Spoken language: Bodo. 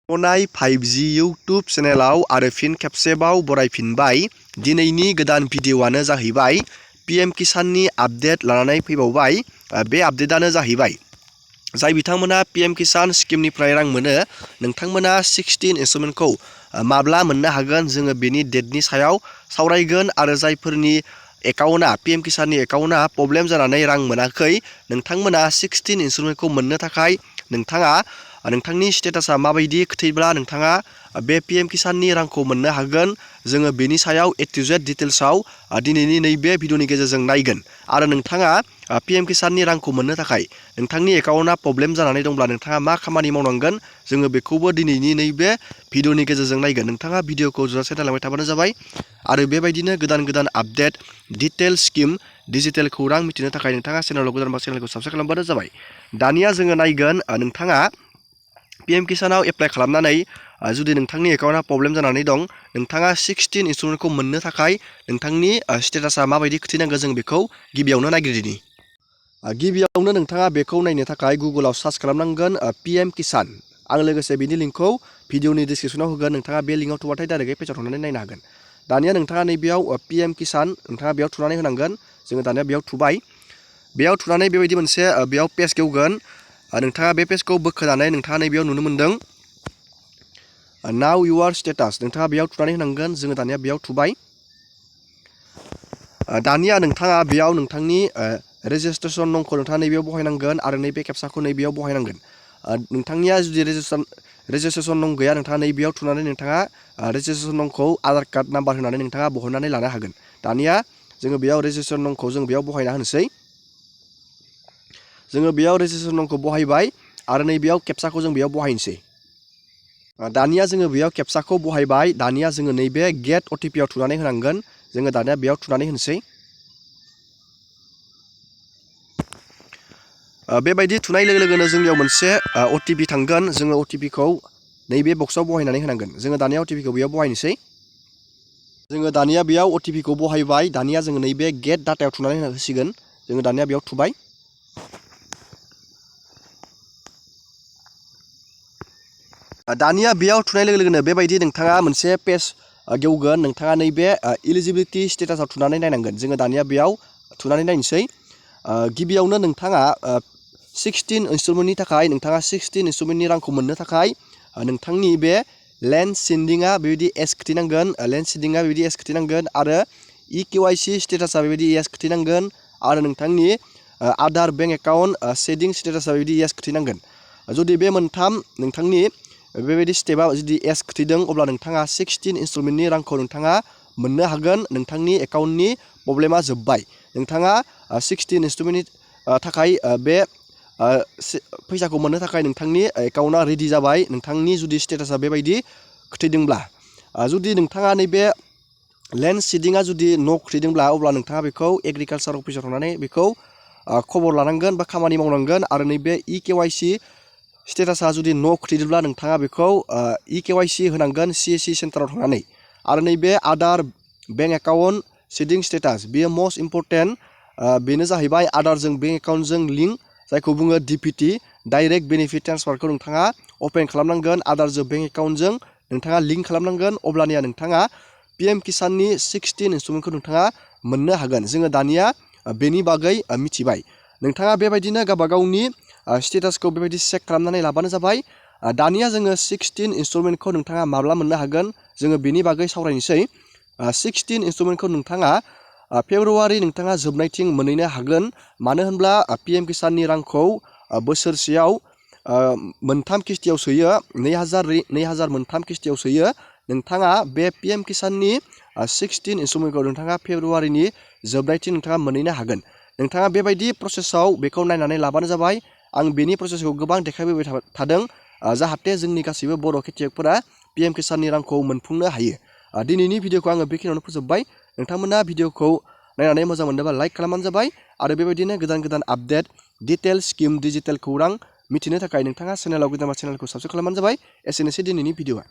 अनाय 5G YouTube चेनेलाव आरो फिन खेबसेबाव बरायफिनबाय। दिनैनि गोदान भिडिअआनो जाहैबाय PM किसाननि आपडेट लानानै फैबावबाय। बे आपडेटानो जाहैबाय जाय बिथांमोना PM किसान स्किमनिफ्राय रां मोनो नोंथांमोना 16 इन्स्टलमेन्टखौ माब्ला मोननो हागोन जोङो बेनि डेटनि सायाव सावरायगोन आरो जायफोरनि एकाउन्टआ PM किसाननि एकाउन्टआ प्रब्लेम जानानै रां मोनाखै नोंथांमोना 16 इन्स्टलमेन्टखौ मोननो थाखाय नोंथाङा नोंथांनि स्टेटासा माबायदि खैथायब्ला नोंथाङा बे PM किसाननि रांखौ मोननो हागोन जोङो बेनि सायाव A to Z डिटेल्सआव दिनैनि नैबे भिडिअनि गेजेरजों नायगोन आरो नोंथाङा PM किसाननि रांखौ मोननो थाखाय नोंथांनि एकाउन्टआ प्रब्लेम जानानै दंब्ला नोंथाङा मा खामानि मावनांगोन जोङो बेखौबो दिनैनि नैबे भिडिअनि गेजेरजों नायगोन। नोंथाङा भिडिअखौ जोबजासे नायलांबाय थाबानो जाबाय आरो बेबायदिनो गोदान गोदान आपडेट डिटेल स्किम डिजिटेल खौरां मिथिनो थाखाय नोंथाङा चेनेलाव गोदानबा चेनेलखौ साबस्क्राइब खालामबानो जाबाय। दानिया जोङो नायगोन नोंथाङा PM किसानाव एप्लाइ खालामनानै जुदि नोंथांनि एकाउन्टआ प्रब्लेम जानानै दं नोंथाङा 16 इन्स्टलमेन्टखौ मोननो थाखाय नोंथांनि स्टेटासा माबायदि खिथिनांगौ जों बेखौ गिबियावनो नायग्रोदिनि। गिबियावनो नोंथाङा बेखौ नायनो थाखाय गुगोलाव सार्च खालामनांगोन PM किसान। आं लोगोसे बिनि लिंकखौ भिडिअनि डिसक्रिपसनाव होगोन। नोंथाङा बे लिंकआव थुबाथाय डाइरेक्टयै पेजाव थांनानै नायनो हागोन। दानिया नोंथाङा नैबेयाव PM किसान नोंथाङा बेयाव थुनानै होनांगोन। जोङो दानिया बेयाव थुबाय। बेयाव थुनानै बेबायदि मोनसे बेयाव पेज गेवगोन। नोंथाङा बे पेजखौ बोखोनानै नोंथाङा नैबेयाव नुनो मोन्दों नाउ इउआर स्टेटास नोंथाङा बेयाव थुनानै होनांगोन। जोङो दानिया बेयाव थुबाय। दानिया नोंथाङा बेयाव नोंथांनि रेजिस्ट्रेसन नंखौ नोंथाङा नैबेयाव बहायनांगोन आरो नैबे खेबसाखौ नैबेयाव बहायनांगोन। नोंथांनिया जुदि रेजिस्ट्रेसन नं गैया नोंथाङा नैबेयाव थुनानै नोंथाङा रेजिस्ट्रेसन नंखौ आधार कार्ड नाम्बार होनानै नोंथाङा बहननानै लानो हागोन। दानिया जोङो बेयाव रेजिस्ट्रेसन नंखौ जों बेयाव बहायना होनोसै। जोङो बेयाव रेजिस्ट्रेसन नंखौ बहायबाय आरो नैबेयाव खेबसाखौ जों बेयाव बहायनोसै। दानिया जोङो बेयाव खेबसाखौ बहायबाय। दानिया जोङो नैबे गेट OTP आव थुनानै होनांगोन। जोङो दानिया बेयाव थुनानै होनोसै। बेबायदि थुनाय लोगो लोगोनो जोंनियाव मोनसे OTP थांगोन। जोङो OTPखौ नैबे बक्सआव बहायनानै होनांगोन। जोङो दानिया OTPखौ बेयाव बहायनोसै। जोङो दानिया बेयाव OTPखौ बहायबाय। दानिया जोङो नैबे गेट डाटायाव थुनानै होसिगोन। जोङो दानिया बेयाव थुबाय। दानिया बेयाव थुनाय लोगो लोगोनो बेबायदि नोंथाङा मोनसे पेज गेवगोन। नोंथाङा नैबे इलिजिबिलिटि स्टेटासाव थुनानै नायनांगोन। जोङो दानिया बेयाव थुनानै नायनोसै। गिबियावनो नोंथाङा 16 इन्स्टलमेन्टनि थाखाय नोंथाङा 16 इन्स्टलमेन्टनि रांखौ मोननो थाखाय नोंथांनि बे लेन्ड सेन्डिंआ बेबायदि एस खिथिनांगोन। लेन्ड सेन्डिंआ बेबायदि एस खिथिनांगोन आरो EKYC स्टेटासा बेबायदि एस खिथिनांगोन आरो नोंथांनि आधार बेंक एकाउन्ट सेडिं स्टेटासा बेबायदि एस खिथिनांगोन। जुदि बे मोनथाम नोंथांनि बेबायदि स्टेपआ जुदि एस खिथिदों अब्ला नोंथाङा 16 इन्स्टलमेन्टनि रांखौ नोंथाङा मोननो हागोन। नोंथांनि एकाउन्टनि प्रब्लेमा जोब्बाय। नोंथाङा 16 इन्स्टलमेन्टनि थाखाय बे फैसाखौ मोननो थाखाय नोंथांनि एकाउन्टआ रेडि जाबाय। नोंथांनि जुदि स्टेटासा बेबायदि खिथिदोंब्ला जुदि नोंथाङा नैबे लेन्ड सिडिंआ जुदि न' खिथिदोंब्ला अब्ला नोंथाङा बेखौ एग्रिकालसार अफिसाव थांनानै बेखौ खबर लानांगोन बा खामानि मावनांगोन आरो नैबे EKYC स्टेटासा जुदि न' खिथिदोंब्ला नोंथाङा बेखौ EKYC होनांगोन CSC सेन्टाराव थांनानै आरो नैबे Aadhaar bank account shedding status बेयो मस्ट इम्परटेन्ट। बेनो जाहैबाय आधारजों बेंक एकाउन्टजों लिंक जायखौ बुङो DPT डाइरेक्ट बेनिफिट ट्रेन्सफारखौ नोंथाङा अपेन खालामनांगोन। आधारजों बेंक एकाउन्टजों नोंथाङा लिंक खालामनांगोन अब्लानिया नोंथाङा PM किसाननि 16 इन्स्टलमेन्टखौ नोंथाङा मोननो हागोन। जोङो दानिया बेनि बागै मिथिबाय। नोंथाङा बेबायदिनो गावबा गावनि स्टेटासखौ बेबायदि चेक खालामनानै लाबानो जाबाय। दानिया जोङो 16 इन्स्टलमेन्टखौ नोंथाङा माब्ला मोननो हागोन जोङो बेनि बागै सावरायनोसै। 16 इन्स्टलमेन्टखौ नोंथाङा फेब्रुवारि नोंथाङा जोबनायथिं मोनहैनो हागोन। मानो होनब्ला PM किसाननि रांखौ बोसोरसेयाव मोनथाम किस्तियाव सोयो 2000 मोनथाम किस्तियाव सोयो। नोंथाङा बे PM किसाननि 16 इन्स्टलमेन्टखौ नोंथाङा फेब्रुवारिनि जोबनायथिं नोंथाङा मोनहैनो हागोन। नोंथाङा बेबायदि प्रसेसआव बेखौ नायनानै लाबानो जाबाय। आं बेनि प्रसेसखौ गोबां देखायबोबाय थादों जाहाथे जोंनि गासैबो बर' खेथियकफोरा PM किसाननि रांखौ मोनफुंनो हायो। दिनैनि भिडिअखौ आङो बेखिनियावनो फोजोबबाय। नोंथांमोना भिडिअखौ नायनानै मोजां मोनदोंबा लाइक खालामबानो जाबाय आरो बेबायदिनो गोदान गोदान आपडेट डिटेल स्किम डिजिटेल खौरां मिथिनो थाखाय नोंथाङा चेनेलाव गोदानबा चेनेलखौ साबस्क्राइब खालामबानो जाबाय। एसेनोसै दिनैनि भिडिअआ।